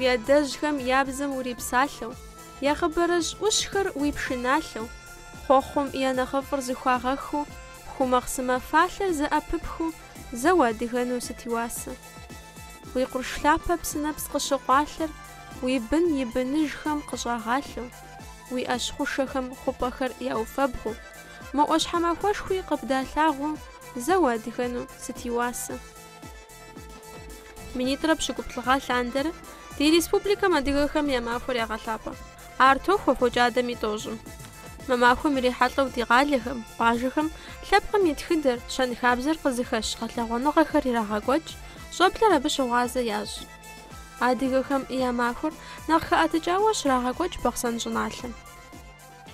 Уи адэжьхэм я бзэм урипсалъэу, я хъыбарыжь ӏущхэр уи пшыналъэу, хъуэхъум я нэхъыфӏыр зыхуагъэхыу, ху махъсымэ фалъэр зэӏэпыпхыу зэ уадыгэну сыт и уасэ? Уи къурш лъапэ псынэпс къыщыкъуалъэр уи бын и быныжхэм къыщӏагъалъэу, уи ӏэщ хъушэхэм хъупӏэхэр яуфэбгъуу, мо ӏуащхьэмахуэшхуи къыбдалъагъуу зэ уадыгэну сыт и уасэ? Минитӏрэ пщыкӏуплӏ гъэ лъандэрэ ди республикэм адыгэхэм я махуэр ягъэлъапӏэ. Ар тохуэ фокӏадэм и тӏощӏым. Мы махуэм ирихьэлӏэу ди къалэхэм, къуажэхэм лъэпкъым и тхыдэр, щэнхабзэр къызыхэщ гъэлъэгъуэныгъэхэр ирагъэкӏуэкӏ, щӏэблэр абы щыгъуазэ ящӏ. Адыгэхэм я махуэр нэхъ хэӏэтыкӏауэ щрагъэкӏуэкӏ Бахъсэн щӏыналъэм.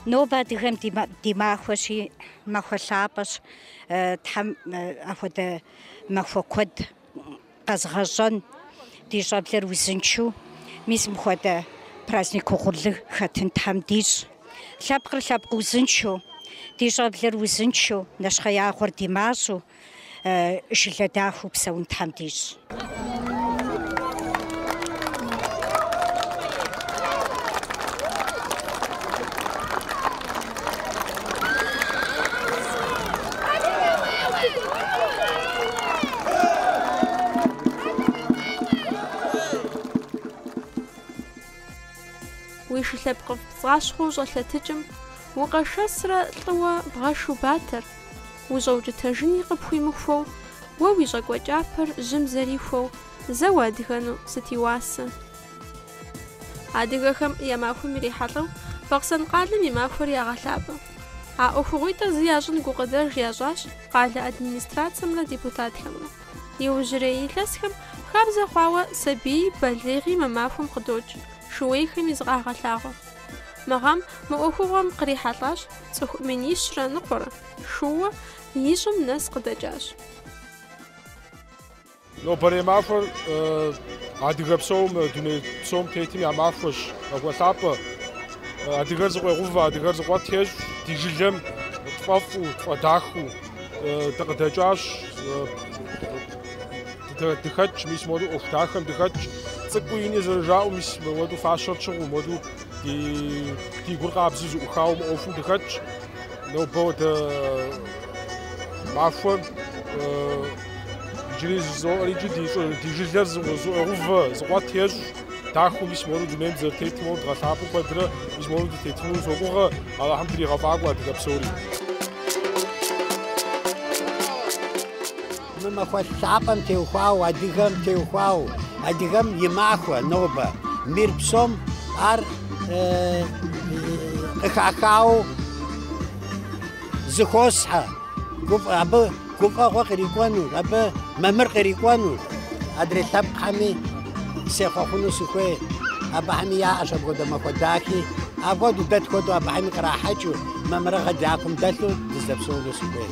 Нобэ адыгэм ди махуэщи, махуэ лъапӏэщ. Тхьэм апхуэдэ махуэ куэд къэзыгъэщӏэн, ди щӏэблэр узыншэу, мис мыпхуэдэ праздник угъурлы хэтын Тхьэм дищӏ. Лъэпкъыр лъэпкъ узыншэу, ди щӏэблэр узыншэу, нэщхъеягъуэр ди мащӏэу, жылэ дахэу псэун Тхьэм дищӏ. Уи шы лъэпкъыфӏ пцӏащхъуэу щӏэлъэтыкӏым, укъэшэсрэ лӏыуэ бгъэшу батэр, ущӏэукӏытэжыни къыпхуимыхуэу, уэ уи щӏакӏуэ кӏапэр жьым зэрихуэу, зэ уадыгэну сыт и уасэ? Адыгэхэм я махуэм ирихьэлӏэу Бахъсэн къалэм и махуэр ягъэлъапӏэ. А ӏуэхугъуитӏыр зы ящӏын гукъыдэж ящӏащ къалэ администрацэмрэ депутатхэмрэ. Иужьрей илъэсхэм хабзэ хъуауэ сабии балигъи мы махуэм къыдокӏ, шууейхэми зыкъагъэлъагъуэ. Мы гъэм мы ӏуэхугъуэм кърихьэлӏащ цӏыху минищрэ ныкъуэрэ, шууэ ищӏым нэс къыдэкӏащ. Нобэрей махуэр адыгэ псом, дуней псом тетым я махуэщ, махуэ лъапӏэ. Адыгэр зыкъуегъувэ, адыгэр зыкъуэт ещӏ, ди жылэм тфӏэфӏу, тфӏэдахэу дыкъыдэкӏащ. Дыхэтщ, мис моду ӏуэху дахэм дыхэтщ. Цӏыкӏуи ини зэрыжаӏэу, мис моду фащэр тщыгъыу, моду ди гур къабзэу зэӏухауэ мы ӏуэхум дыхэтщ. Нобэ хуэдэ махуэр иджыри жызоӏэр икӏи ди жылэр зыкъуегъувэ, зыкъуэт ещӏ. Дахэу мис моду дунейм дызэрытетым моду дгъэлъапӏэу куэдрэ мис моду дытетыну согугъэ, Алыхьым дригъэфӏакӏуэ адыгэ псори. Мы махуэ лъапӏэм теухуауэ, адыгэм теухуауэ, адыгэм и махуэ нобэ, мир псом ар къыхахауэ зыхосхьэ. Абы гуфӏэгъуэ кърикӏуэну, абы мамыр кърикӏуэну, адрей лъэпкъхэми сехъуэхъуну сыхуей. Абыхэми яӏэщ апхуэдэ махуэ дахи, апхуэдэу дэ тхуэдэу абыхэми кърахьэкӏыу, мамырыгъэ дякум дэлъу дыздэпсэуну сыхуей.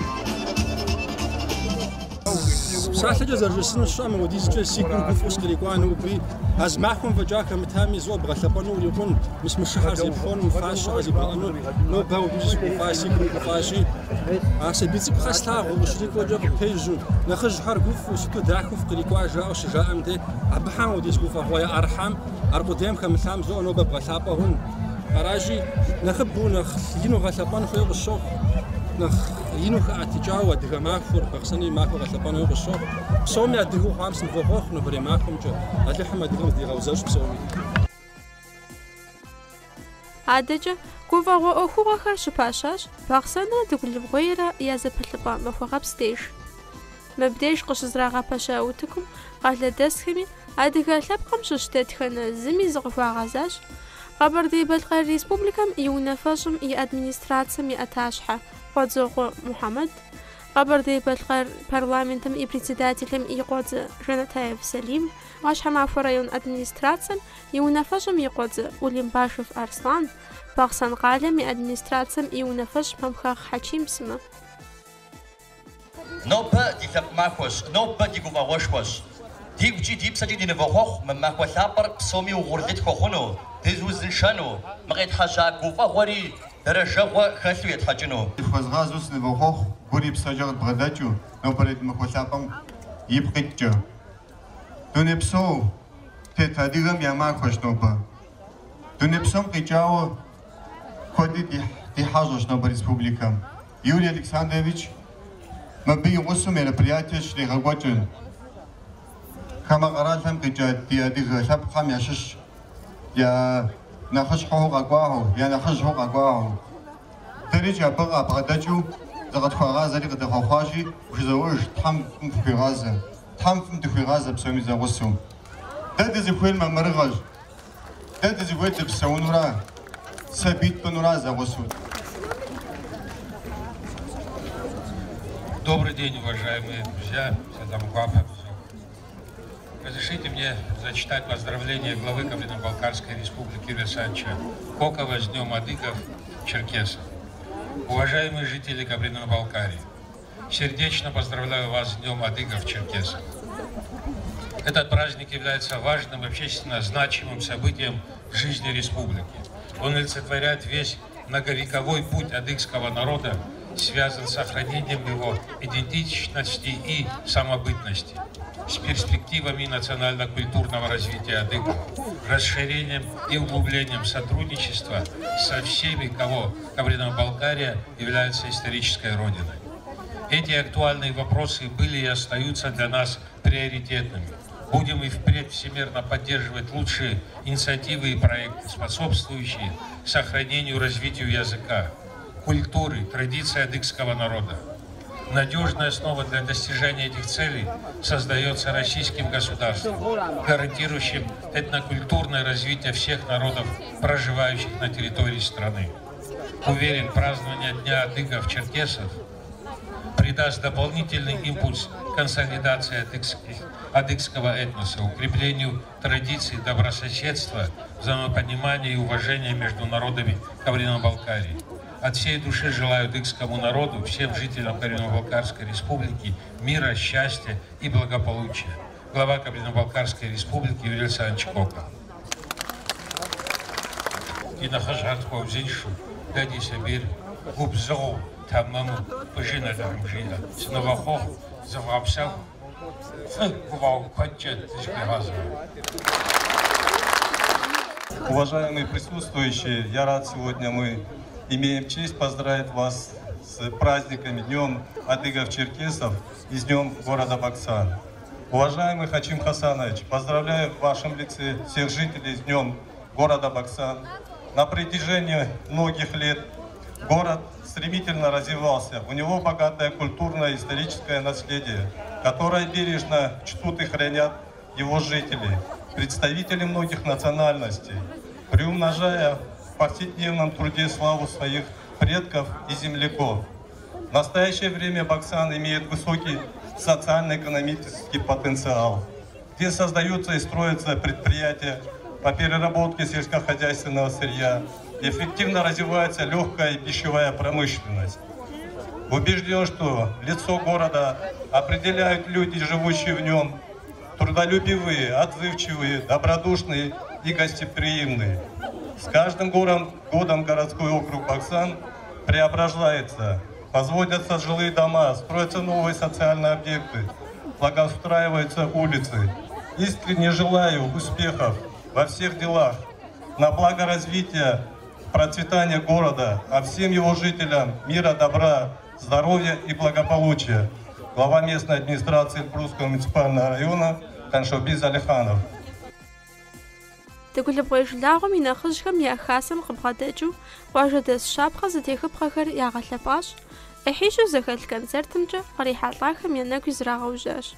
Псалъэкӏэ зэрыжысӏэнур сщӏэм апхуэдизкӏэ си гур гуфӏэу сыкърикӏуа ноби, а зы махуэм фӏэкӏа хэмытами, зыуэ бгъэлъэпӏэну урикъун, мис мы шыхэр зепхуэну, фащэхэр зебгъэӏэну, нобэ апхуэдизу сыгуфӏа, си гур гуфӏащи, а сабий цӏыкӏухэр слъагъуу къыщрикӏуэкӏэ къыпежьу, нэхъыжьхэр гуфӏэу, сыту дахэу фыкърикӏуа жаӏэу щыжаӏэм де, абыхэм апхуэдиз гуфӏэгъуэ яӏэрыхьам, аркъудейм хэмылъам зыуэ нобэ бгъэлъапӏэ хъун. Аращи, нэхъыбэу, нэхъ ину гъэлъэпӏэн хуейуэ къысщохъу, нэхъ ину хэӏэтыкӏауэ адыгэ махуэр, Бахъсэным и махуэр гъэлъэпӏэн хуейуэ къысщохъу. Псоми адыгэу хъуам сынывохъуэхъу нобэрей махуэмкӏэ, Алыхьым адыгэм зыдигъэузэщӏ псоми. Адэкӏэ гуфӏэгъуэ ӏуэхугъуэхэр щыпащащ Бахъсэнрэ Дыгулыбгъуейрэ я зэпылъыпӏэ Махуэгъэпс деж. Мыбдеж къыщызэрагъэпэща утыкум къалэдэсхэми адыгэ лъэпкъым щыщ дэтхэнэ зыми зыкъыхуагъэзащ Къэбэрдей-Балъкъэр Республикэм и Унафэщӏым и администрацэм и ӏэтащхьэ Къуэдзокъуэ Мухьэмэд, Къэбэрдей-Балъкъэр парламентым и председателым и къуэдзэ Жанатаев Сэлим, ӏуащхьэмахуэ район администрацэм и унафэщӏым и къуэдзэ Улимбашев Арслан, Бахъсэн къалэм и администрацэм и унафэщӏ Мамхэгъ Хьэчим сымэ. Нобэ ди лъэпкъ махуэщ, нобэ ди гуфӏэгъуэшхуэщ. Дигукӏи ди псэкӏи динывохъуэхъу мы махуэ лъапӏэр псоми угъурлы тхуэхъуну, дызузыншэну, мы къетхьэжьа гуфӏэгъуэри дэрэжэгъуэ хэлъу етхьэкӏыну. Зыфхуэзгъазэу сынывохъуэхъу, гурэ псэкӏэ къыдбгъэдэкӏыу, нобэрей ди махуэ лъапӏэм ипкъ иткӏэ. Дунейпсо. тет адыгэм я махуэщ нобэ. Дуней псом къикӏауэ куэди ди хьэщӏэщ нобэ республикэм. Юрий Александрович мыбы и гъусэу мероприятие щригъэкӏуэкӏыр. Хамэ къэралхэм къикӏа ди адыгэ лъэпкъхэм ящыщ я нэхъыщхьэу къэкӏуахэу, я нэхъыжьхэу къэкӏуахэу. Дэрикӏ абы къабгъэдэкӏыу зыкъытхуагъазэри къыдэхъуэхъуащи, бжызоӏэж, Тхьэм фӏым фыхуигъазэ. Тхьэм фӏым дыхуигъазэ псоми зэгъусэу. Дэ дызыхуейр мамырыгъэщ. Дэ дызыхуейр дыпсэунура, сабий тпӏынура зэгъусэу. Добрый день, уважаемые друзья. Сэлам гуапэ. Разрешите мне зачитать поздравления главы Кабардино-Балкарской республики Юрия Александровича Кокова с Днем Адыгов Черкесов. Уважаемые жители Кабардино-Балкарии, сердечно поздравляю вас с Днем Адыгов Черкесов. Этот праздник является важным общественно значимым событием в жизни республики. Он олицетворяет весь многовековой путь адыгского народа, связан с сохранением его идентичности и самобытности, с перспективами национально-культурного развития адыгов, расширением и углублением сотрудничества со всеми, кого Кабардино-Балкария является исторической родиной. Эти актуальные вопросы были и остаются для нас приоритетными. Будем и впредь всемерно поддерживать лучшие инициативы и проекты, способствующие сохранению и развитию языка, культуры, традиций адыгского народа. Надежная основа для достижения этих целей создается российским государством, гарантирующим этнокультурное развитие всех народов, проживающих на территории страны. Уверен, празднование Дня адыгов-черкесов придаст дополнительный импульс консолидации адыгского этноса, укреплению традиций добрососедства, взаимопонимания и уважения между народами Кабардино-Балкарии. От всей души желаю адыгскому народу, всем жителям Кабардино-Балкарской республики мира, счастья и благополучия. Глава Кабардино-Балкарской республики Юрий Александрович Коков. Ди нэхъыжьхэр тхуэузыншэу, дэ ди сабийр губзыгъэу, тэмэму пӏыжын Алыхьым жиӏэ. Сынывохъуэхъу, зывгъэпсэху, фӏы гуфӏэгъуэ куэдкӏэ дызыхуигъазэ. Уважаемые присутствующие, я рад, сегодня мы имеем честь поздравить вас с праздниками Днем Адыгов-Черкесов и с Днем города Баксан. Уважаемый Хачим Хасанович, поздравляю в вашем лице всех жителей с Днем города Баксан. На протяжении многих лет город стремительно развивался. У него богатое культурное и историческое наследие, которое бережно чтут и хранят его жители, представители многих национальностей, приумножая в повседневном труде славу своих предков и земляков. В настоящее время Баксан имеет высокий социально-экономический потенциал, где создаются и строятся предприятия по переработке сельскохозяйственного сырья, эффективно развивается легкая и пищевая промышленность. Убежден, что лицо города определяют люди, живущие в нем, трудолюбивые, отзывчивые, добродушные и гостеприимные. С каждым годом городской округ Баксан преображается. Возводятся жилые дома, строятся новые социальные объекты, благоустраиваются улицы. Искренне желаю успехов во всех делах, на благо развития, процветания города, а всем его жителям мира, добра, здоровья и благополучия. Глава местной администрации Эльбрусского муниципального района Каншауби Залиханов. Дыгулыбгъуей жылагъуэм и нэхъыжьхэм я хасэм къыбгъэдэкӏыу къуажэдэс щапхъэ зытехыпхъэхэр ягъэлъэпӏащ, ӏыхьищу зэхэлъ концертымкӏэ кърихьэлӏахэм я нэгуи зрагъэужьащ.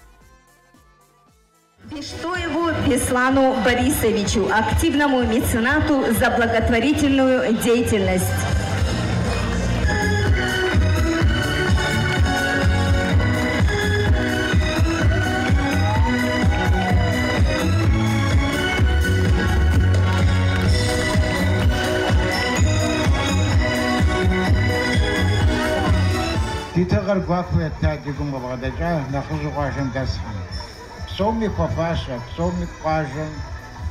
Бештоеву Беслану Борисовичу, активному меценату за благотворительную деятельность. Ди тыгъэр гуапэу етта ди гум къыбгъэдэкӏа нэхъыжьу къуажэм дэсхэм. Псоми хуэфащэ, псоми къуажэм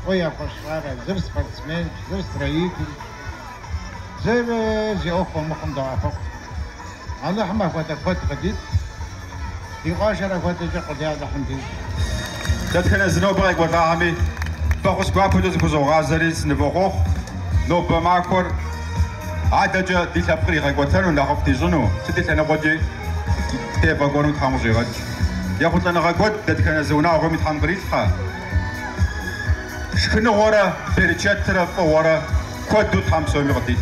фӏы яхуэсщӏарэ, зыр спортсмен, зыр строитель, зыр зи ӏуэху хуэмыхъум доӏэпыкъу. Алыхьым апхуэдэ куэд къыдит, ди къуажэр апхуэдэкӏэ къулей Алыхьым дищӏ. Дэтхэнэ зы нобэ къекӏуэлӏахэми Фӏэхъус гуапэкӏэ зыхузогъазэри сынывохъуэхъу, нобэ махуэр адэкӏэ ди лъэпкъыр игъэкӏуэтэну, нэхъыфӏ дищӏыну, сыт и лъэныкъуэкӏи дефӏэкӏуэну Тхьэм къыщӏигъэкӏ. Ехъулӏэныгъэ куэд дэтхэнэ зы унагъуэми Тхьэм кърилъхьэ. Шхыныгъуэрэ, берычэтрэ, фӏыгъуэрэ куэду Тхьэм псоми къыдит.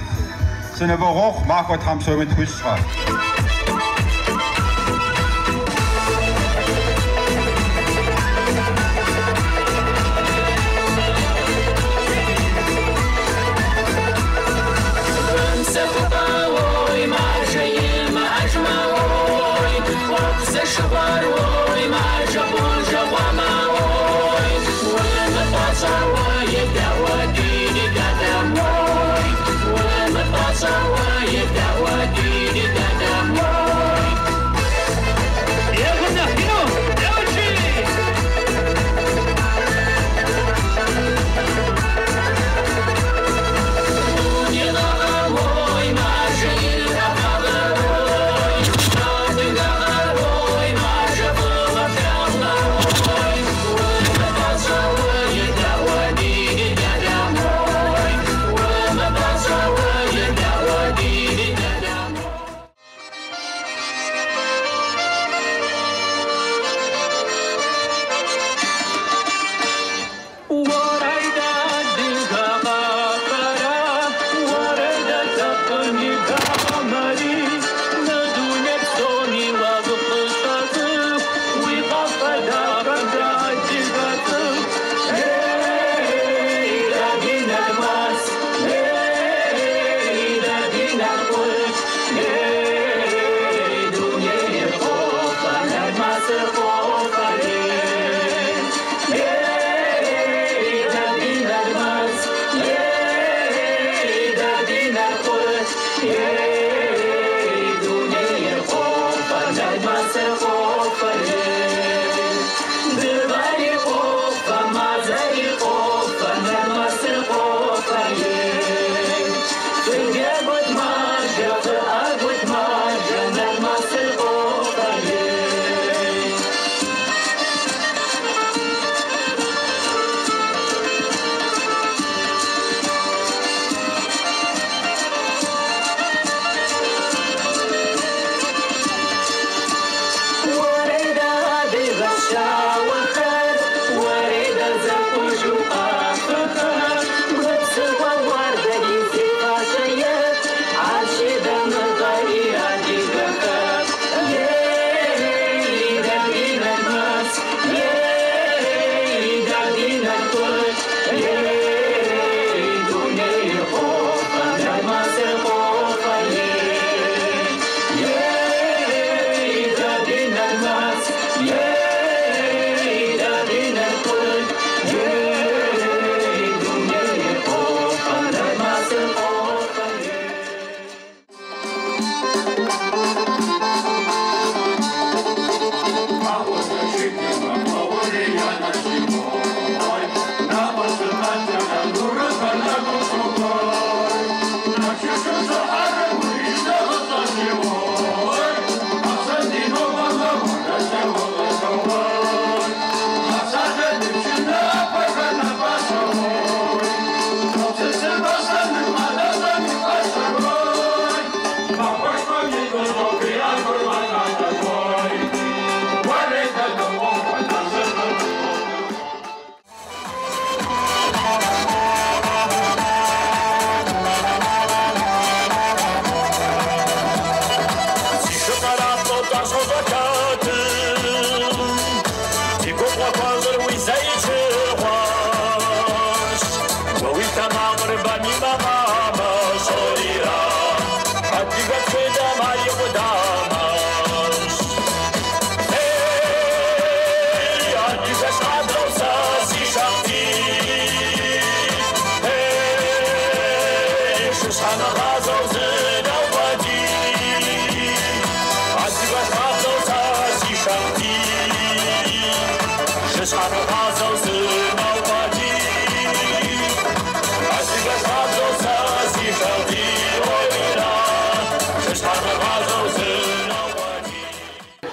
Сынывохъуэхъу, махуэ Тхьэм псоми тхуищӏхэ.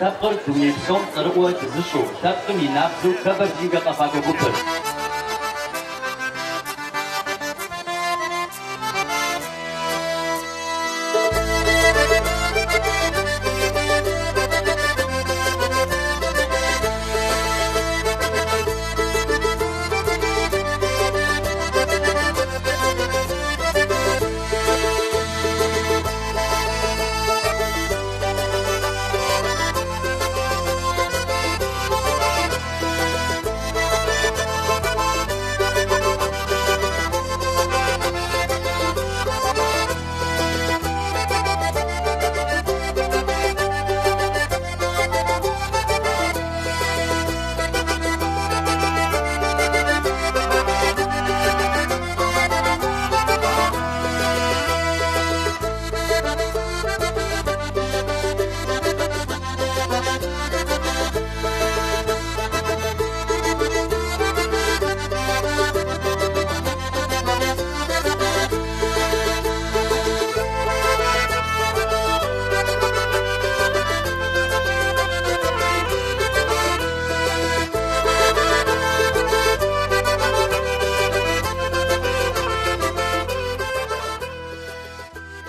Лъэпкъыр дуней псом цӏэрыӏуэ дызыщӏу, лъэпкъым и набдзэу Кабардинкэ къэфакӏуэ гупыр.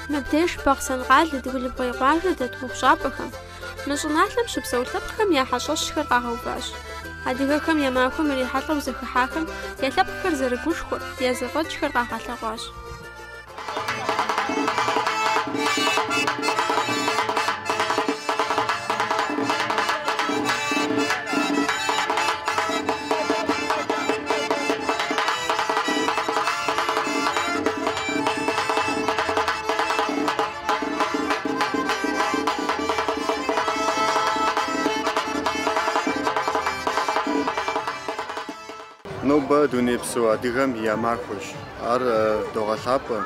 Мыбдеж Бахъсэн къалэ, Дыгулыбгъуей къуажэ дэт ӏуэхущӏапӏэхэм, мы щӏыналъэм щыпсэу лъэпкъхэм я хьэщӏэщхэр къагъэуващ. Адыгэхэм я махуэм ирихьэлӏэу зэхыхьахэм я лъэпкъхэр зэрыгушхуэр, я зэфӏэкӏхэр къагъэлъэгъуащ. Нобэ дунейпсо адыгэм я махуэщ. Ар догъэлъапӏэ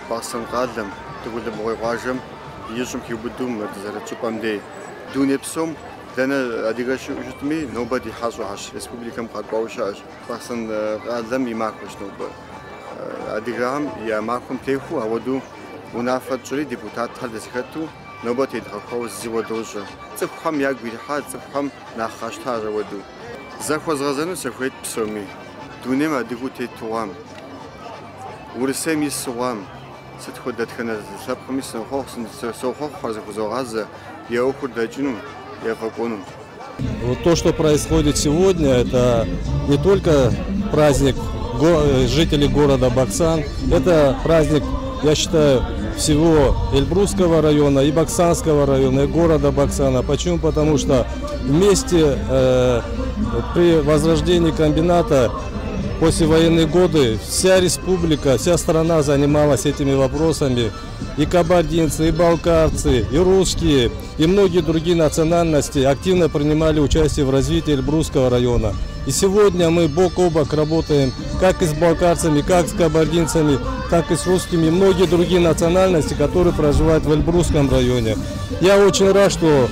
Бахъсэн къалэм, Дыгулыбгъуей къуажэм и щӏым хиубыдэу мы дызэрыт щӏыпӏэм дей. Дуней псом дэнэ адыгэ щыӏэу щытми, нобэ ди хьэщӏэхэщ, республикэм къэкӏуауэ щыӏэщ. Бахъсэн къалэм и махуэщ нобэ. Адыгэхэм я махуэм техуэу ауэдэу унафэ тщӏыри депутатхэр дызэхэту нобэ тедгъэхуауэ зыуэ дощӏэ. Цӏыхухэм ягу ирихьа, цӏыхухэм нэхъ къащтащ ауэдэу. Захуэзгъэзэну сыхуейт псоми, дунейм адыгэу тету хъуам, Урысейм ису хъуам, сыт хуэдэ дэтхэнэ лъэпкъми сынохъуэхъу, сохъуэхъухэр зыхузогъазэ, я ӏуэхур дэкӏыну, ефӏэкӏуэну. Вот то, что происходит сегодня, это не только праздник жителей города Баксан, это праздник, я считаю, всего Эльбрусского района и Баксанского района, и города Баксана. Почему? Потому что вместе при возрождении комбината послевоенные годы вся республика, вся страна занималась этими вопросами. И кабардинцы, и балкарцы, и русские, и многие другие национальности активно принимали участие в развитии Эльбрусского района. И сегодня мы бок о бок работаем как и с балкарцами, как с кабардинцами, так и с русскими, и многие другие национальности, которые проживают в Эльбрусском районе. Я очень рад, что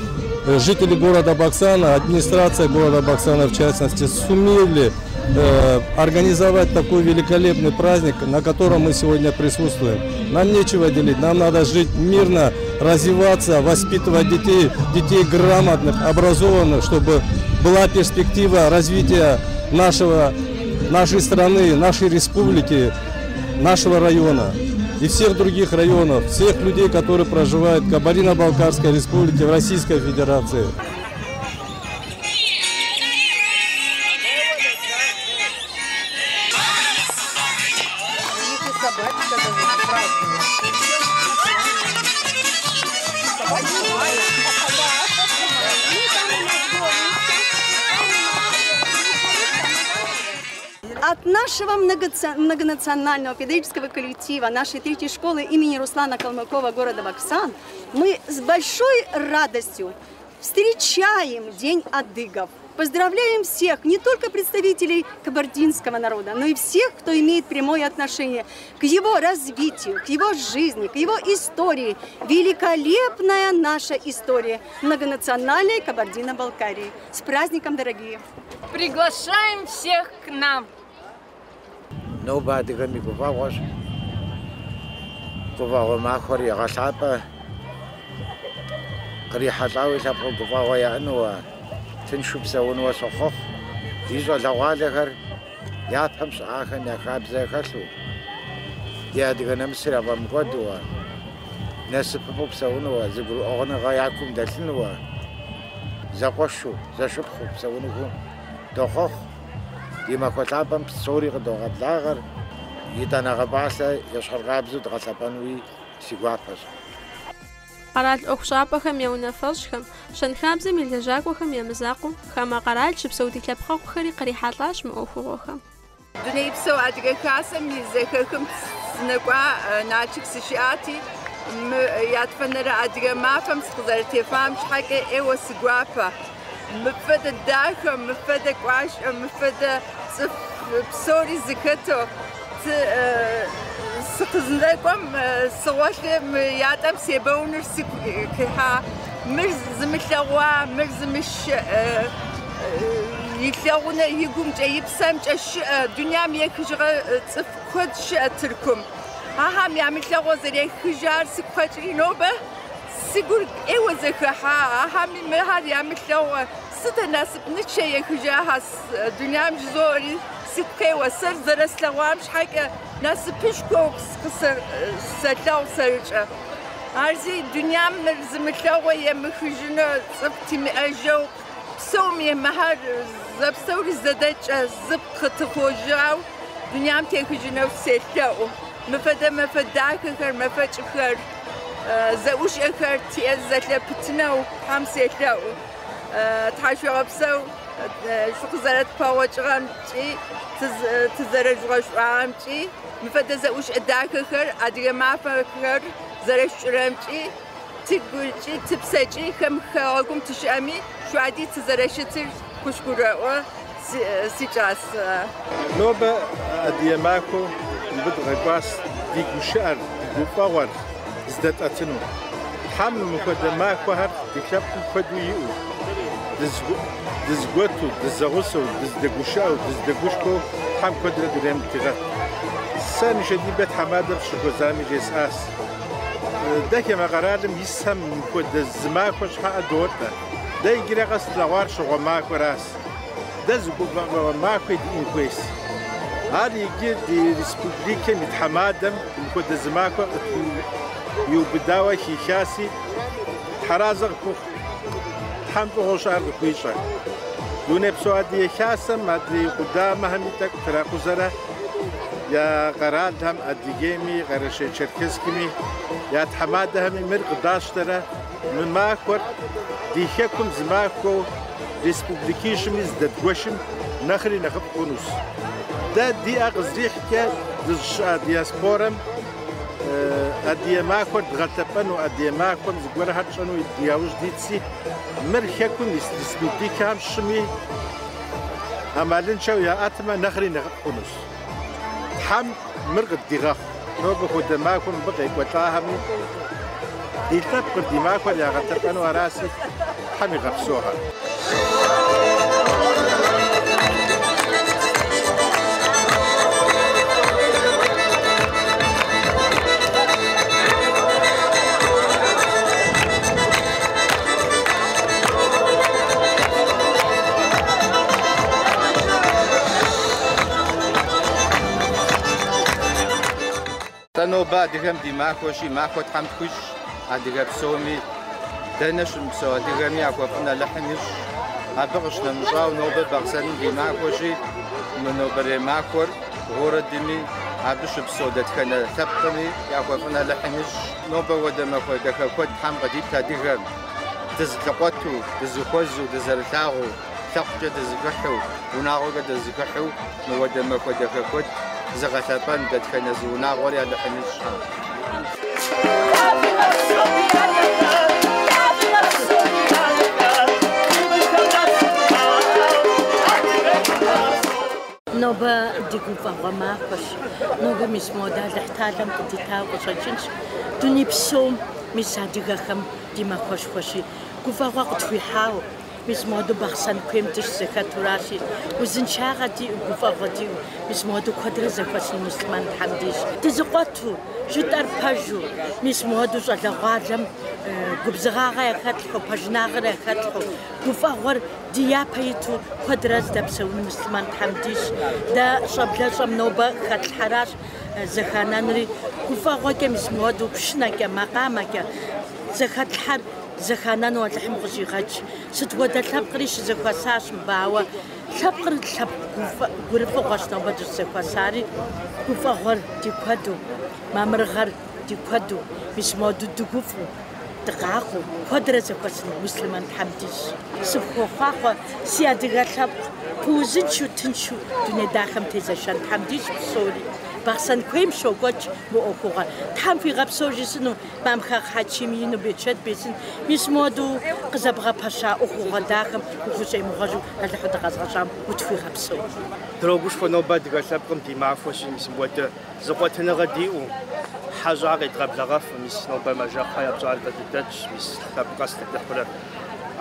жители города Баксана, администрация города Баксана в частности, сумели организовать такой великолепный праздник, на котором мы сегодня присутствуем. Нам нечего делить, нам надо жить мирно, развиваться, воспитывать детей, детей грамотных, образованных, чтобы была перспектива развития нашей страны, нашей республики, нашего района и всех других районов, всех людей, которые проживают в Кабардино-Балкарской республике, в Российской Федерации. От нашего многонационального педагогического коллектива, нашей третьей школы имени Руслана Калмыкова города Баксан, мы с большой радостью встречаем День адыгов. Поздравляем всех, не только представителей кабардинского народа, но и всех, кто имеет прямое отношение к его развитию, к его жизни, к его истории. Великолепная наша история многонациональной Кабардино-Балкарии. С праздником, дорогие! Приглашаем всех к нам! Нобэ адыгэм и гуфӏэгъуэщ, гуфӏэгъуэ махуэр егъэлъапӏэ, кърихьэлӏауи лъэпкъым гуфӏэгъуэ яӏэнуэ, тыншу псэунуэ сохъуэхъу. Ди щӏалэгъуалэхэр япэм щыӏахэм я хабзэ хэлъу, ди адыгэ нэмысыр яфӏэмыкӏуэдуэ, насыпыфӏэу псэунуэ, зэгурыӏуэгъуныгъэ я кум дэлъынуэ, зэкъуэшу, зэшыпхъуу псэунуху дохъуэхъу. Ди махуэ лъапӏэм псори къыдогъэблагъэр, итӏанэгъэ пӏалъэ ещхьыркъабзэу дгъэлъэпӏэнуи си гуапэщ. Къэрал ӏуэхущӏапӏэхэм я унафэщӏхэм, щэнхабзэм и лэжьакӏуэхэм я мызакъуэу, хамэ къэрал щыпсэу ди лъэпкъэгъухэри кърихьэлӏащ мы ӏуэхугъуэхэм. Дунейпсо Адыгэ Хасэм и зэхэхым сынэкӏуа Налшык сыщыӏати, мы ятфэнэрэ Адыгэ мафэм сыкъызэрытефам щхьэкӏэ ӏейуэ сыгуапэ. Мыпфэдэ дахэ, мыпфэдэ кӏуашӏэ, мыпфэдэ цӏыф псори зыхэтэу сыкъыздэкӏуэм сыгъуэлъы мы ятӏэм себэуныр сигу къихьа. Мыр зымылъэгъуа, мыр зымыш илъэгъунэ и гумкӏэ, и псэмкӏэ щыӏэ, дунейм ехыжыгъэ цӏыф куэд щыӏэ Тыркум. Ахэм ямылъэгъуэ зэрехыжар сигу къэкӏри нобэ си гур ӏейуэ зэхыхьа, ахэми мыхэр ямылъэгъуэ, сытэ насыпнычэ ехыжаха дунейм жызоӏэри сигу къеуэ. Сэр зэрыслъэгъуам щхьэкӏэ Насыпышхуэу къысэлъэгъу сэркӏэ. Ар зи дунейм мыр зымылъэгъуэ емыхыжыну цӏыф тимыӏэжьэу псэум емыхьэр зэпсэури зэдэкӏэ зыпкъ къытыхъужьау дунейм техыжынэу селъэӏу. Мыфэдэ мэфэ дахэхэр, мэфэкӏхэр, зэӏущӏэхэр тиӏэ зэлъэпытынэу Тхьэм селъэӏу. Тхьашъуегъэпсэу шъукъызэрэтпэгъокӏыгъэмкӏи, тызэрэжъугъэшӏуагъэмкӏи, мыфэдэ зэӏущӏэ дахэхэр, адыгэ мафэхэр зэрэшъушӏырэмкӏи, тыгукӏи, тыпсэкӏи хым хэгъэгум тыщыӏэми, шъуади тызэрэщытыр къышъугурэӏо сикӏас. Нобэ адыгэ махуэу мыбы дыкъэкӏуащ ди гушыӏэр, ди гуфӏэгъуэр зыдэтӏэтыну. Тхьэм мыхуэдэ махуэхэр ди лъэпкъым куэду иӏэу, дызэгуэту, дызэгъусэу, дыздэгушыӏэу, дыздэгушхуэу Тхьэм куэдрэ дунейм дытигъэт. Сэ нышэдибэ тхьэмадэм сыщыхуэзами жесӏащ. Дэ хамэ къэралым исхэм мыпхуэдэ зы махуэ щхьэӏэ долӏэ. Дэ иджырэ къэс тлъэгъуар щыгъуэ махуэращ. Дэ зы гуфӏэгъуэ махуи диӏэн хуейщ. Ар иджы ди республикэм и тхьэмадэм мыпхуэдэ зы махуэ къытхуиубыдауэ хихаси, Тхьэразэ къыхухъу, Тхьэм фӏыгъуэу щыӏэр къыхуищӏэ. Дунейпсо Адыгэ Хасэм адрей къудамэхэми тӏэкӏу тракъузэрэ я къэралхэм, Адыгейми, Къэрэшей-Черкесскми я тхьэмадэхэми мыр къыдащтэрэ мы махуэр ди хэкум зы махуэу республикищми зыдэдгуэшым нэхъри нэхъыфӏ хъунущ. Дэ ди ӏэ къызэрихькӏэ дызыщыӏэ диаспорэм адыгэ махуэр дгъэлъэпӏэну, адыгэ махуэм зыгуэрхэр тщӏэну ди яужь дитси, мыр хэкум ис республикэхэм щыми ӏэмалыншэу яӏэтмэ, нэхъри нэхъыфӏ хъунущ. Тхьэм мыр къыддигъэхъу. Нобэ хуэдэ махуэм мыбы къекӏуэлӏахэми ди лъэпкъыр, ди махуэр ягъэлъэпӏэну араси, Тхьэм игъэпсэухэр. Тӏэ нобэ адыгэм ди махуэщи, махуэ Тхьэм тхуищӏ, адыгэ псоми, дэнэ щымыпсэу адыгэми яхуэфӏын Алыхьым ищӏ. Абы къыщынэмыщӏауэ нобэ Бахъсэным ди махуэщи, мы нобэрей махуэр городыми, абы щыпсэу дэтхэнэ лъэпкъми яхуэфӏын Алыхьым ищӏ. Нобэ хуэдэ махуэ дахэ куэд Тхьэм къыдит адыгэм, дызэлъыкъуэту, дызэхуэзэу, дызэрылъагъуу, лъэпкъкӏэ дызэхыхьэу, унагъуэкӏэ дызэхыхьэу мыуэдэ махуэ дахэ куэд зыгъэлъэпӏэн дэтхэнэ зы унагъуэри Алыхьым ищӏ. Нобэ ди гуфӏэгъуэ махуэщ. Нобэ мис модэ Алыхьталэм къыдитауэ къыщӏэкӏынщ. Дуней псом мис адыгэхэм ди махуэшхуэщи, гуфӏэгъуэ къытхуихьауэ, мис моду Бахъсэн куейм дыщызэхэтуращи, узыншагъэ диӏэу, гуфӏэгъуэ диӏэу, мис моду куэдрэ зэхуэсын муслъымэн Тхьэм дищӏ. Дызыкъуэту, жытӏэр пэжу, мис моду щӏалэгъуалэм губзыгъагъэ яхэтлъхьэу, пэжынагъэр яхэтлъхьэу, гуфӏэгъуэр ди япэ иту куэдрэ здэпсэун муслъымэн Тхьэм дищӏ. Дэ щӏэблэщӏэм нобэ хэтлъхьэращ зэханэнури, гуфӏэгъуэкӏэ мис моду пшынэкӏэ, макъамэкӏэ зэхэтлъхьэр зэханэну Алыхьым къыщӏигъэкӏ. Сыт хуэдэ лъэпкъри щызэхуэсащ мыбы, ауэ лъэпкъыр лъэпкъ гурыфӏыгъуэщ нобэ дыщызэхуэсари, гуфӏэгъуэр ди куэду, мамырыгъэр ди куэду, мис моду дыгуфӏу, дыкъакъыу, куэдрэ зэхуэсын муслъымэн Тхьэм дищӏ. Сыфхуохъуахъуэ, си адыгэ лъэпкъ, фыузыншэу, тыншу дуней дахэм тезэшэн Тхьэм дищӏ псори. Бахъсэн куейм щокӏуэкӏ мы ӏуэхугъуэр. Тхьэм фигъэпсэу жысӏэну, Мамхэгъ Хьэчим ину берычэт бесын, мис моду къызэбгъэпэща ӏуэхугъуэ дахэм ухущӏемыгъуэжу Алыхьу дыкъэзгъэщӏам утхуигъэпсэу. Дрогушхуэ нобэ адыгэ лъэпкъым ди махуэщи, мис мыуэдэ зыкъуэтыныгъэ диӏэу, хьэщӏа къедгъэблэгъэфу, мис нобэ Мэжэхъхэ я пщӏантӏэ дыдэтщ, мис лъэпкъ къэс дыдыхьурэ.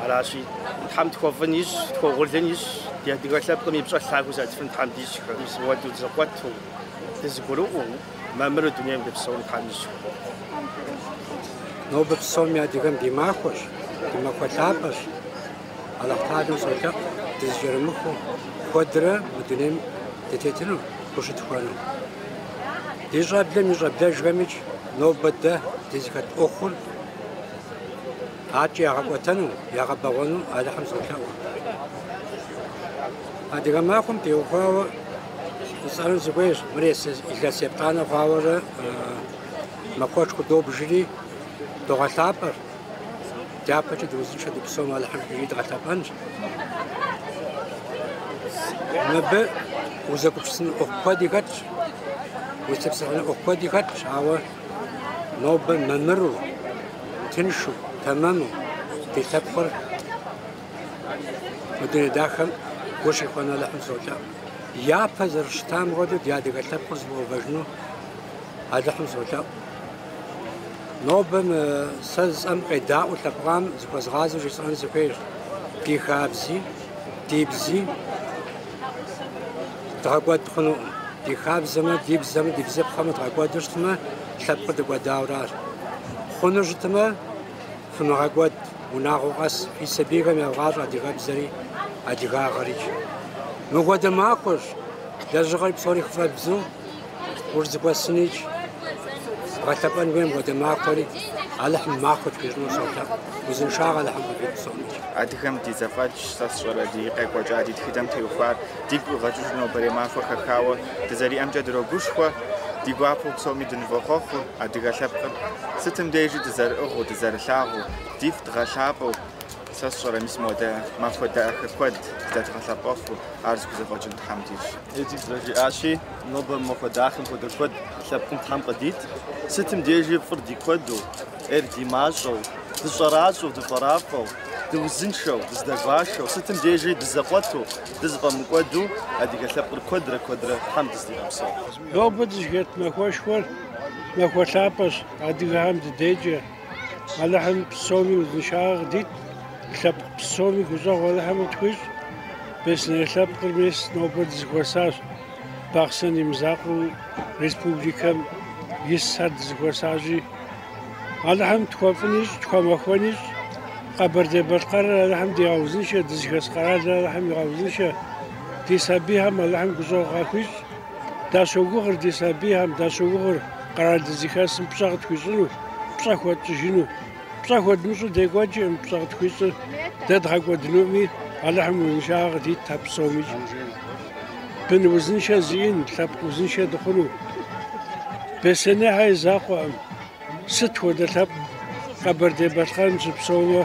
Аращи, Тхьэм тхуэфӏын ищӏ, тхуэугъурлын ищӏ, ди адыгэ лъэпкъым и пщӏэ лъагэу зэтфын Тхьэм дищӏхэ. Мис мыуэдэу дызэкъуэту, дызэгурыӏуэу, мамыру дунейм дыпсэун Тхьэм ищӏ. Нобэ псоми адыгэм ди махуэщ, ди махуэ лъапӏэщ. Алыхьталэм солъэӏу дызэкӏэрымыхуу куэдрэ мы дунейм дытетыну, къыщытхуэну. Ди щӏэблэм и щӏэблэжхэмикӏ нобэ дэ дызыхэт ӏуэхур адэкӏэ ягъэкӏуэтэну, ягъэбэгъуэну Алыхьым солъэӏу. Адыгэ махуэм теухуауэ жысӏэну сыхуейщ, мыр илъэс еплӏанэ хъуауэрэ махуэшхуэ добжри догъэлъапӏэр. Дяпэкӏэ дыузыншэ дыпсэумэ Алыхьым иджыри дгъэлъэпӏэнщ. Мыбы узэгупсысын ӏуэху куэди хэтщ, узытепсэлъыхьын ӏуэху куэди хэтщ, ауэ нобэ мамыру, тыншу, тэмэму ди лъэпкъыр мы дуней дахэм гу щихуэну Алыхьым солъэӏу. Япэ зэрыщытам хуэдэу ди адыгэ лъэпкъыр зэфӏэувэжыну Алыхьым солъэӏу. Нобэ мы сэ жысӏэм къедаӏуэу лъэпкъам зыхуэзгъазэу жысӏэну сыхуейщ. Ди хабзи, ди бзи дгъэкӏуэд хъунукъым. Ди хабзэмрэ ди бзэмрэ ди бзыпхъэмрэ дгъэкӏуэду щытмэ, лъэпкъыр дыкӏуэдауэращ. Хъуну щытмэ, фымыгъэкӏуэд унагъуэ къэс фи сабийхэм евгъащӏэ адыгэбзэри, адыгагъэри. Мыхуэдэ махуэщ лэжьыгъэри псори хыфӏэбдзу узэхуэсыникӏ, бгъэлъэпӏэн хуей мыхуэдэ махуэри, Алыхьым махуэ тхуищӏыну солъэӏу. Узыншагъэ Алыхьым къывит псомикӏ. Адыгэм ди зэфӏэкӏ, сэ сщӏэрэ ди къекӏуэкӏа ди тхыдэм теухуар дигу къигъэкӏыжу нобэрей махуэ хэхауэ дызэриӏэмкӏэ дрогушхуэ, ди гуапэу псоми дынывохъуэхъу, адыгэ лъэпкъыр сытым дежи дызэрыӏыгъыу, дызэрылъагъуу, дифӏ дгъэлъапӏэу, сэ сщӏэрэ мис модэ махуэ дахэ куэд здэдгъэлъэпӏэфу, ар зыхузэфӏэкӏын Тхьэм дищӏ. Эдик зэрыжиӏащи, нобэ махуэ дахэм хуэдэ куэд лъэпкъым Тхьэм къыдит. Сытым дежи фӏыр ди куэду, ӏейр ди мащӏэу, дыщӏэращӏэу, дыфӏэрафӏэу, дыузыншэу, дыздэгуашэу, сытым дежи дызэкъуэту, дызэфӏэмыкӏуэду адыгэ лъэпкъыр куэдрэ куэдрэ Тхьэм дыздигъэпсэу. Нобэ дызыхэт махуэшхуэр махуэ лъапӏэщ адыгэхэм дыдейкӏэ. Алыхьым псоми узыншагъэ къыдит, лъэпкъ псоми гущӏэгъу Алыхьым къытхуищӏ. Беслъэней лъэпкъыр мес нобэ дызэхуэсащ. Бахъсэн и мызакъуэу республикэм исхэр дызэхуэсащи, Алыхьым тхуэфӏын ищӏ, тхуэмахуэн ищӏ. Къэбэрдей-Балъкъэрыр Алыхьым дигъэузыншэ, дызыхэс къэралыр Алыхьым игъэузыншэ. Ди сабийхэм Алыхьым гущӏэгъу къахуищӏ. Дащогугъыр ди сабийхэм, дащогугъыр къэрал дызыхэсым пщӏэ къытхуищӏыну, пщӏэ хуэтщӏыжыну. Пщӏэ хуэдмыщӏу декӏуэкӏкъым, пщӏэ къытхуищӏыр дэ дгъэкӏуэдынуми, Алыхьым узыншагъэ къыдит а псомикӏ. Бын узыншэ зиӏэн, лъэпкъ узыншэ дыхъуну. Беслъэнейхэ и закъуэкъым, сыт хуэдэ лъэпкъ Къэбэрдей-Балъкъэрым щыпсэумэ,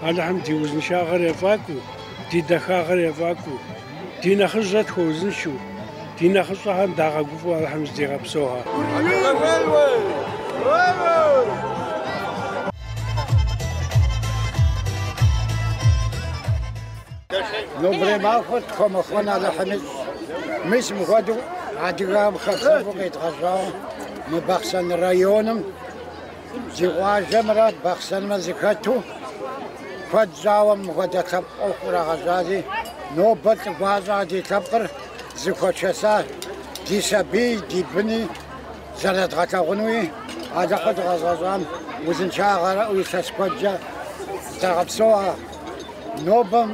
Алыхьым ди узыншагъэр ефӏакӏуэу, ди дахагъэр ефӏакӏуэу, ди нэхъыжьхэр тхуэузыншэу, ди нэхъыщӏэхэм дагъэгуфӏэу Алыхьым зыдигъэпсэухэ. Нобэрей махуэр тхуэмахуэн Алыхьым ищӏ. Мис мыхуэдэу адыгэхэм хабзэфӏу къедгъэжьауэ мы Бахъсэн районым ди къуажэмрэ Бахъсэнымрэ зэхэту куэд щӏауэ мыхуэдэ лъэпкъ ӏуэху кърагъэжьари, нобэ лӏы гуащӏэ ди лъэпкъыр зыхуэтшэса ди сабий, ди быни зэредгъэлъагъунуи Алыхьу дыкъэзыгъэщӏам узыншагъэрэ илъэс куэдкӏэ дагъэпсэуа. Нобэм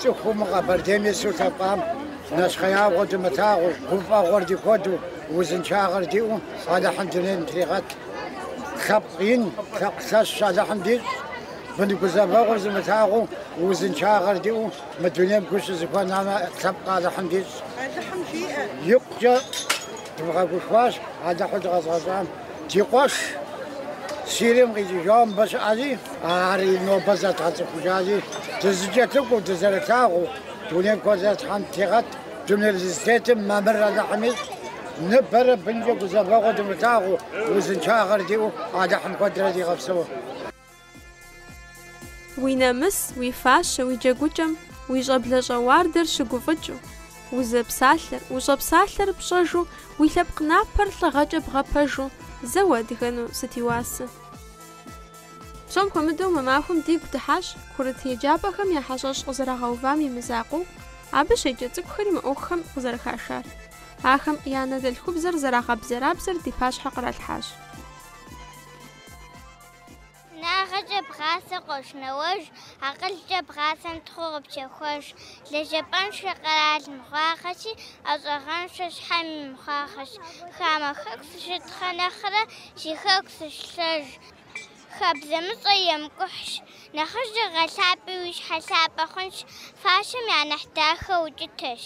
цӏыхуу мы Къэбэрдейм ису лъэпкъам нэщхъеягъуэ дымылъагъуу, гуфӏэгъуэр ди куэду, узыншагъэр диӏэу Алыхьым дунейм тригъэт. Лъэпкъ ин, лъэпкъ лъэщ Алыхьым дищӏ, бын гузэвэгъуэр зымылъагъуу, узыншагъэр диӏэу мы дунейм гу щызыхуэн лъэпкъ Алыхьым дищӏ. Икъукӏэ дывгъэгушхуащ Алыхьу дыкъэзыгъэщӏам. Ди къуэш Сирием къикӏыжауэ мыбы щыӏэри, ари нобэ зэдгъэцӏыхужари, дызэкӏэлъыкӏуэу, дызэрылъагъуу, дунейм куэдрэ Тхьэм дытригъэт, дунейр зытетым мамыр Алыхьым ищӏ, ныбэрэ бынкӏэ гузэвэгъуэ дымылъагъуу, узыншагъэр диӏэу Алыхьым куэдрэ дигъэпсэу. Уи нэмыс, уи фащэ, уи джэгукӏэм уи щӏэблэщӏэ уардэр щыгуфӏыкӏыу, узэпсалъэр, ущӏэпсалъэр пщӏэжу, уи лъэпкъ напэр лӏыгъэкӏэ бгъэпэжу, зэ уадыгэну сыт и уасэ? Псом хуэмыдэу мы махуэм дигу дыхьащ курыт еджапӏэхэм я хьэщӏэщ къызэрагъэувам и мызакъуэу, абы щеджэ цӏыкӏухэри мы ӏуэхухэм къызэрыхашар. Ахэм я анэдэлъхубзэр зэрагъэбзэрабзэр ди пащхьэ къралъхьащ. Лӏыгъэкӏэ бгъасэ къошынэуэж, акъылкӏэ бгъасэм тхъу къыпщехуэж. Лэжьапӏэншэ къэрал мыхъуахъэщи, ӏэщӏагъэншэ щхьэм и мыхъуахъэщ. Хамэ хэку сыщытхъэ нэхърэ, си хэку сыщылъэж. Хабзэмыщӏэ емыкӏухьщ. Нэхъыжьыр гъэлъапӏи уи щхьэ лъапӏэ хъунщ, фащэм я нэхъ дахэ укӏытэщ.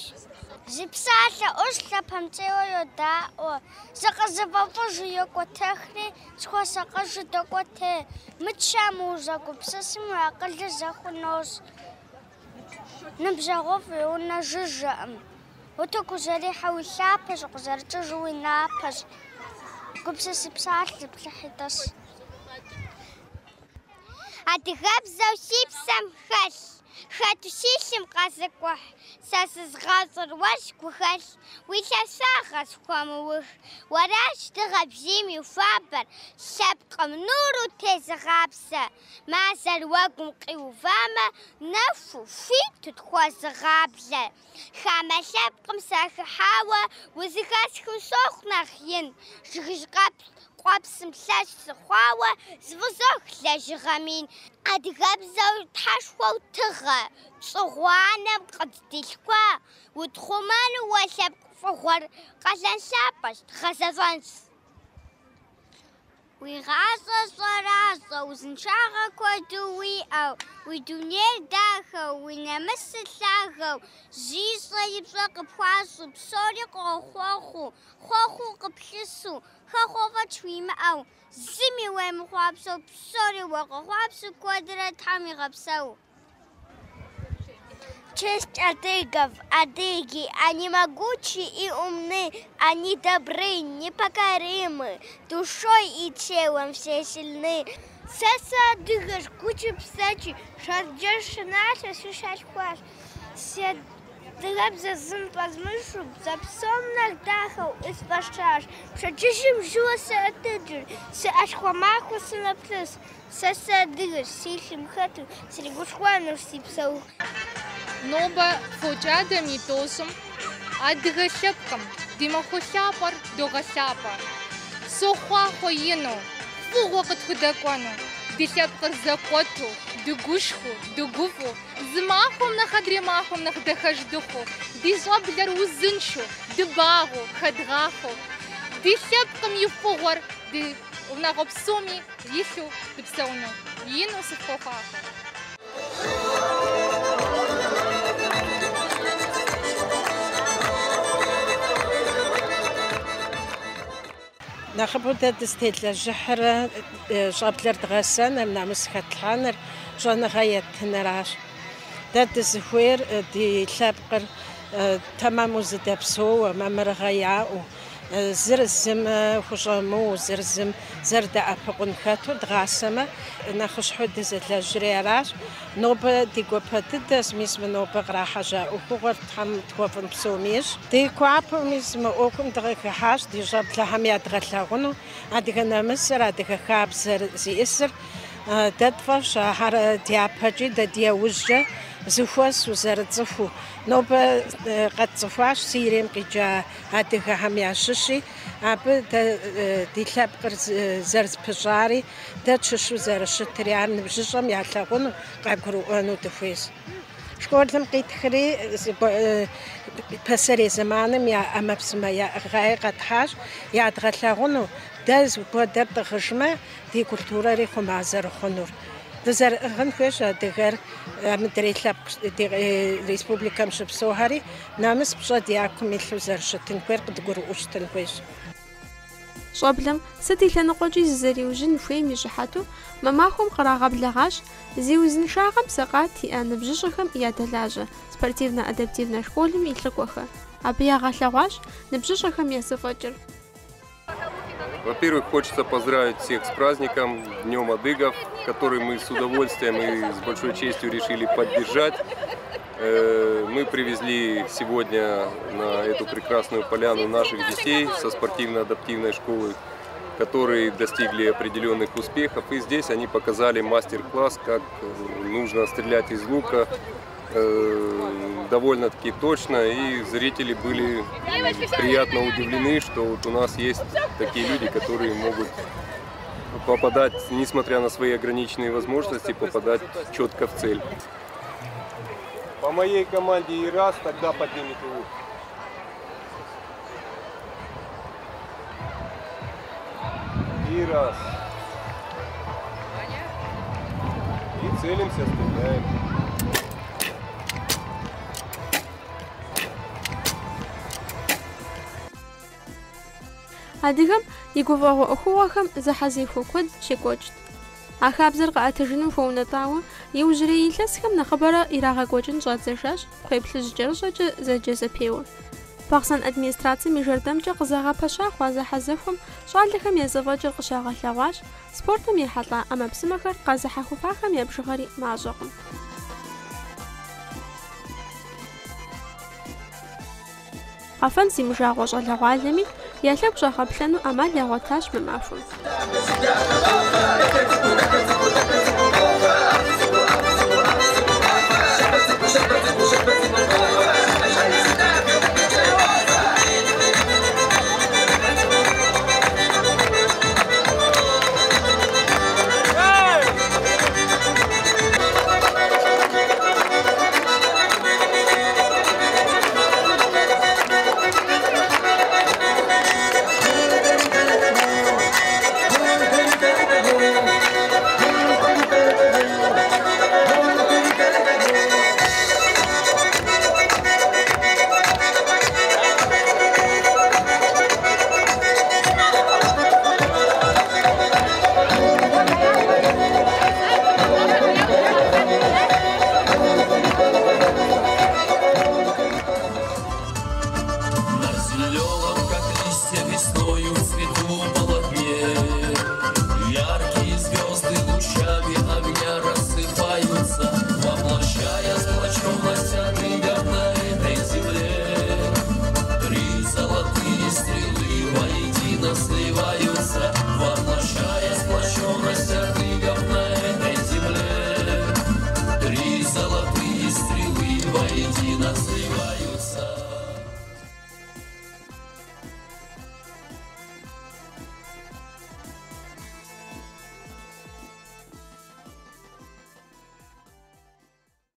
Зи псалъэ ӏущ лъапэмцӏейуэ йодаӏуэ, зыкъызыфӏэфӏыжу йокӏуэтэхри, зыхуэсакъыжу докӏуэтей. Мытщам узэгупсысым уи акъылыр зэхунос. Ныбжьэгъуфӏ и унэ жыжьэкъым. Утыку узэрихьэу уи лъапэщ, укъызэрыкӏыжу уи напэщ. Гупсыси псалъи, зыплъыхьи тӏыс. Адыгэбзэу си псэм хэлъ, хэту си лъым къэзыкӏухь, сэ сызыгъэщӏыр уэрщ гухэлъ, уи лъэщагъэр схуэмыух. Уэращ дыгъэ бзийм и хуабэр, лъэпкъым нуру тезыгъапсэ. Мазэр уэгум къиувамэ, нэхуу, хуиту тхуэзыгъаблэр. Хамэ лъэпкъым сахыхьауэ, узыхэсхым сохъу нэхъ ин. Жыгыжь къуэпсым лъэщ сыхъуауэ, зыфӏызох лэжьыгъэ мин. Адыгэбзэу тхьэшхуэу тыгъэ, тщӏыгъуу анэм къыддилъхуа, утхъумэну уэ лъэпкъ фӏыгъуэр къалэн лъапӏэщ, дгъэзэщӏэнщ. Уи гъащӏэр щӏэращӏэу, узыншагъэ куэду уиӏэу, уи дунейр дахэу, уи нэмысыр лъагэу, жьыи щӏэи пщӏэ къыпхуащӏу, псори къохъуэхъуу, хъуэхъуу къыплъысу, хэхъуэ фӏэкӏ уимыӏэу, зыми уемыхъуапсэу, псори уэ къохъуапсэу куэдрэ Тхьэм уигъэпсэу. В честь адыгов, адыги, они могучи и умны, они добры, непокоримы, душой и телом все сильны. Сэ сыадыгэщ, гукӏи псэкӏи, Шэрджэс щӏыналъэ сыщалъхуащ. Си адыгэбзэр зым пэзмыщӏу, бзэ псом нэхъ дахэу къысфӏащащ. Пщэдджыжьым жьыуэ сыкъотэджыр, си ӏуащхьэмахуэ сыноплъыс. Сэ сыадыгэщ, си лъым хэту, сригушхуэнущ си псэуху. Нобэ фокӏадэм и тӏощӏым адыгэ лъэпкъым ди махуэ лъапӏэр догъэлъапӏэ. Сохъуахъуэ ину, фӏыгъуэ къытхудэкӏуэну, ди лъэпкъыр зэкъуэту, дыгушхуэу, дыгуфӏэу, зы махуэм нэхъ адрей махуэм нэхъ дахэж дыхъуу, ди щӏэблэр узыншэу, дыбагъуэу, хэдгъахъуэу, ди лъэпкъым и фӏыгъуэр ди унагъуэ псоми илъу дыпсэуну. Ину сыфхуохъуахъуэ. Нэхъыбэу дэ дызытелэжьыхьыр щӏэблэр дгъэсэныр, нэмыс хэтлъхьэныр, щӏэныгъэ еттыныращ. Дэ дызыхуейр ди лъэпкъыр тэмэму зыдэпсэууэ, мамырыгъэ яӏэу, Зыр зым хущӏэмыуэу, зыр зым зэрыдэӏэпыкъун хэту дгъасэмэ, нэхъыщхьэу дызэлэжьри аращ. Нобэ ди гуапэ дыдэщ, мис мы нобэ кърахьэжьа ӏуэхугъуэр Тхьэм тхуэфӏын псоми ищӏ. Ди гуапэу мис мы ӏуэхум дыкъыхыхьащ, ди щӏэблэхэм ядгъэлъагъуну адыгэ нэмысыр, адыгэ хабзэр зиӏысыр. Дэ тфӏэфӏщ ахэр дяпэкӏи, дэ ди яужькӏэ зэхуэсу, зэрыцӏыхуу. Нобэ къэтцӏыхуащ Сирием къикӏа адыгэхэм ящыщи, абы дэ ди лъэпкъыр зэрызыпыщӏари, дэ тщыщу зэрыщытри, ар ныбжьыщӏэм ялъагъуну, къагурыӏуэну дыхуейщ. Школым къитхри пасэрей зэманым я ӏэмэпсымэ яӏыгъаи къэтхьащ, ядгъэлъагъуну, дэ зыхуэдэр тӏыгъыжмэ, ди культурэри хъума зэрыхъунур. Дызэрыӏыгъын хуейщ адыгэр, мыдрей лъэпкъ ди республикэм щыпсэухэри, нэмыс пщӏэ дякум илъу зэрыщытын хуейр къыдгурыӏуэу щытын хуейщ. Щӏэблэм сыт и лъэныкъуэкӏи зызэриужьын хуейм и щыхьэту мы махуэм кърагъэблэгъащ зи узыншагъэм сэкъат иӏэ ныбжьыщӏэхэм ядэлажьэ спортивно-адаптивнэ школым и лӏыкӏуэхэр. Абы ягъэлъэгъуащ ныбжьыщӏэхэм я зэфӏэкӏыр. Во-первых, хочется поздравить всех с праздником, Днем Адыгов, который мы с удовольствием и с большой честью решили поддержать. Мы привезли сегодня на эту прекрасную поляну наших детей со спортивно-адаптивной школы, которые достигли определенных успехов. И здесь они показали мастер-класс, как нужно стрелять из лука, довольно-таки точно, и зрители были приятно удивлены, что вот у нас есть такие люди, которые могут попадать, несмотря на свои ограниченные возможности, попадать четко в цель. По моей команде и раз, тогда поднимете лук. И раз. И целимся, стреляем. Адыгэм и гуфӏэгъуэ ӏуэхугъуэхэм зэхьэзэхуэ куэд щекӏуэкӏт. А хабзэр къэӏэтыжыным хуэунэтӏауэ, иужьрей илъэсхэм нэхъыбэрэ ирагъэкӏуэкӏын щӏадзэжащ кхъуейплъыжькӏэрыщӏэкӏэ зэджэ зэпеуэр. Бахъсэн администрацэм и жэрдэмкӏэ къызэгъэпэща хъуа зэхьэзэхуэм щӏалэхэм я зэфӏэкӏыр къыщагъэлъэгъуащ, спортым ехьэлӏа ӏэмэпсымэхэр къэзыхьэхуфахэм я бжыгъэри мащӏэкъым. Къэфэн зимыжагъуэ щӏалэгъуалэми я лъэгу щӏагъэплъэну ӏэмал ягъуэтащ мы махуэм. На зеленом, как листья весною, цвету полотне Яркие звезды лучами огня рассыпаются, Воплощая сплоченность адыгов на этой земле. Три золотые стрелы воедино сливаются, Воплощая сплоченность адыгов на этой земле. Три золотые стрелы воедино сливаются.